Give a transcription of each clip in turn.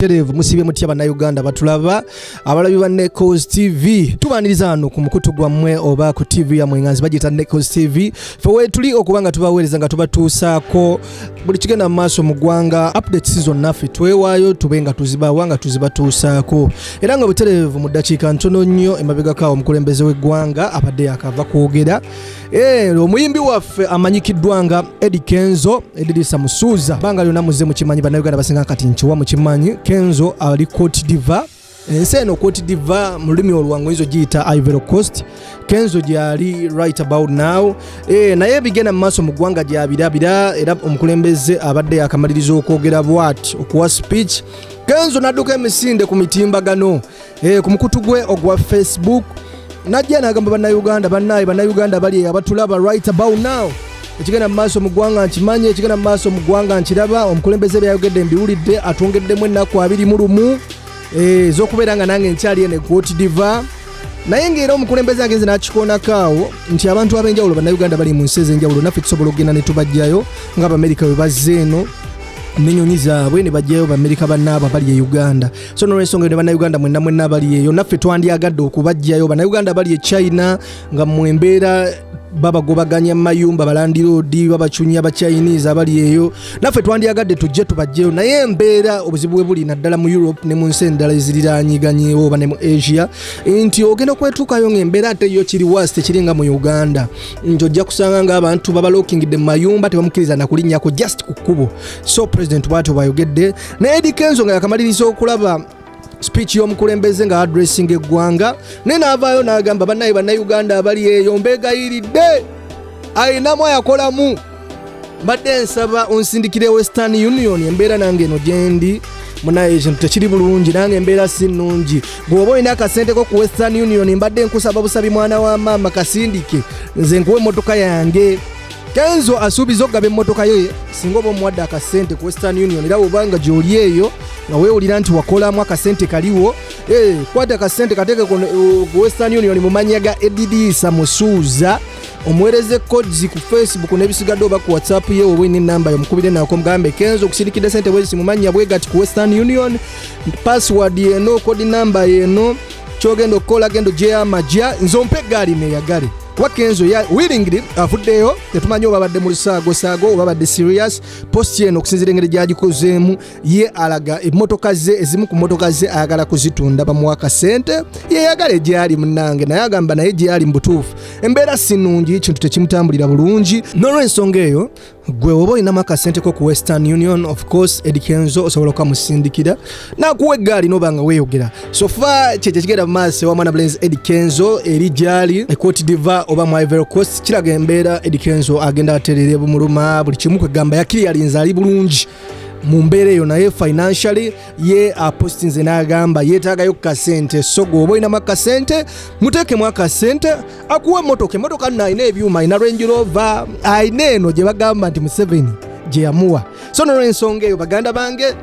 Tereevu musibye mutya Bannayuganda batulaba, abalabi ba Necos TV? Tubaniriza wano ku mukutu gwammwe oba ku TV yammwe nga nzi bagiyita Necos TV. Fe weetuli okuba nga tubaweereza, nga tubatuusaako buli kigenda mu maaso mu ggwanga. Updates zonna ffe twewaayo tube nga tuzibawa, nga tuzibatuusaako era nga butereevu mu ddakiika ntono nnyo emabegako awo. Omukulembeze w'eggwanga abadde yakava kwogera. Omuyimbi waffe amanyikiddwa nga Eddie Kenzo, Edirisa Musuuza, banga lyonna muze mukimanyi, Bannayuganda basinga kati nkiwa mukimanyi. Kenzo ali Cote d'Ivoire. Ensi eno Cote d'Ivoire mu lulimi olwangu oyinza ogiyita Ivory Coast. Kenzo gyali right about now. Naye ebigenda mu maaso mu ggwanga gyabirabira, era omukulembeze abadde yakamaliriza okwogera bwati, okuwa speech, Kenzo n'adduka emisinde ku mitimbagano, ku mukutu gwe ogwa Facebook, najja n'agamba Bannayuganda, "Bannaye Bannayuganda bali abatulaba right about now, ekigenda mu maaso mu ggwanga nkimanyi, ekigenda mu maaso mu ggwanga nkiraba. Omukulembeze byayogedde mbiwulidde, atwongeddemu ennaku 21 ez'okubeera nga nange nkyali eno e Cote d'Ivoire." Naye ng'era omukulembeze agenze n'akikoonako awo nti abantu ab'enjawulo, Bannayuganda bali mu nsi ez'enjawulo, naffe tusobola okugenda ne tubajjayo, ng'Abamerika bwe bazze eno n'ennyonyi zaabwe ne bajjayo Bamerika bannaabwe abali e Uganda. So nolwensonga ne Bannayuganda mwenna mwenna abali eyo, naffe twandyagadde okubajjayo. Bannayuganda abali e China, nga mmwe embeera babagobaganya mu mayumba, balandiroodi babacunya, Abachinese abali eyo, naffe twandyagadde tujje tubajjeyo. Naye embeera obuzibu bwe buli naddala mu Europe ne mu nsi endala eziriranyiganyewo oba ne mu Asia, nti ogenda okwetuukayo ng'embeera ate yo kiri worse, tekiri nga mu Uganda, nti ojja kusanga ng'abantu babalokingidde mu mayumba, tebamukkiriza nakulinnyako just ku kkubo. So President bwatyo bwayogedde. Naye Eddy Kenzo nga yakamaliriza okulaba speech y'omukulembeze nga addressing eggwanga, naye n'avaayo n'agamba, "Bannaye Bannayuganda abali eyo, mbeegayiridde, ayinamu ayakolamu, mbadde nsaba onsindikire Western Union. Embeera nange eno gyendi munaye ekintu tekiri bulungi, nange embeera si nnungi. Bw'oba olina akasente ko ku Western Union, mbadde nkusaba busabi, mwana wa maama, kasindike, nze nkuwa emmotoka yange." Kenzo asuubiza okugaba emmotoka ye singa oba omuwadde akasente ku Western Union. Era bwobanga gy'oli eyo nga weewulira nti wakolamu akasente kaliwo, kwata akasente kateeke ku Western Union mu mannya ga Edirisa Musuuza, omuweereze codes ku Facebook n'ebisigadde, oba ku WhatsApp ye oba olina enamba yo, mukubire nako, mugambe, "Kenzo okusindikidde sente bwezi mu mannya bwe gati ku Western Union, password yeno, code number yeno, kyogenda okukola genda ogyeyo amajja, nze ompe eggaali neyagale." Kuba Kenzo ya willingly avuddeyo, tetumanyi oba badde mu lusaagosaago oba badde serious. Post eno, okusinziira engeri gyagikozeemu, ye alaga emmotoka ze, ezimu ku mmotoka ze ayagala kuzitunda bamuwa akasente yeyagala egyali munnange. Naye agamba naye gyali mu butuufu embeera si nnungi, kintu tekimutambulira bulungi. N'olwensonga eyo, gwe oba olinamu akasente ko ku Western Union, of course Eddy Kenzo osobola okukamusindikira nakuwa eggaali noba nga weeyogera. So far kyekyo kigenda mu maaso ewa mwana bulenzi Eddy Kenzo eri gyali e Cote d'Ivoire oba mu Ivory Coast. Kiraga embeera Eddy Kenzo agenda aterera bumuluma buli kimu, kwegamba yakiriyalinze ali bulungi mu mbeera eyo, naye financially ye apostinze n'agamba yeetaagayo ku kasente. So gwe oba olinamu akasente, muteekemu akasente akuwa emmotoka. Emmotoka nno alina ebyuma, alina Range Rover, alina eno gye bagamba nti Museveni gye yamuwa. So nolwensonga eyo, baganda bange,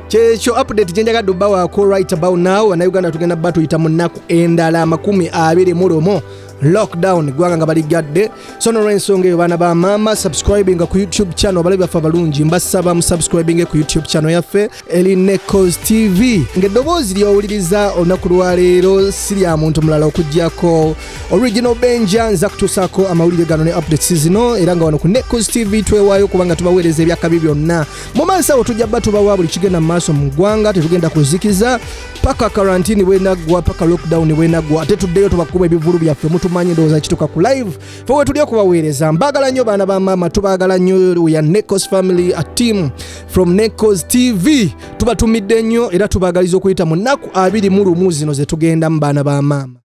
kyekyo update gyenjagadde obbawaako right about now. Bannayuganda tugenda bba tuyita mu nnaku endala 21 lockdown, eggwanga nga baligadde. So nolwensonga eyo, baana ba maama, subscribinga ku YouTube channel. Abalabi baffe abalungi, mbasaba musubscribinge ku YouTube channel yaffe eri Necos TV. Ng'eddoboozi lyowuliriza olunaku lwaleero si lya muntu mulala okugyako Original Benja. Nza kutuusaako amawulire gano ne updates zino, era nga wano ku Necos TV twewaayo kubanga tubaweereza ebyakabi byonna. Mu maaso awo tujja bba tubawa buli kigenda mu maaso mu ggwanga. Tetugenda kuzikiza paka karantini bwenaggwa, paka lockdown bwenaggwa, ate tuddeyo tubakuba ebivulu byaffe. Mutumanyi, ndowooza kituka ku live, fe we tuli okubaweereza. Mbaagala nnyo, baana ba maama, tubaagala nnyo. We are Necos family, a team from Necos TV. Tubatumidde nnyo era tubaagaliza okuyita mu nnaku 21 zino ze tugendamu, baana ba maama.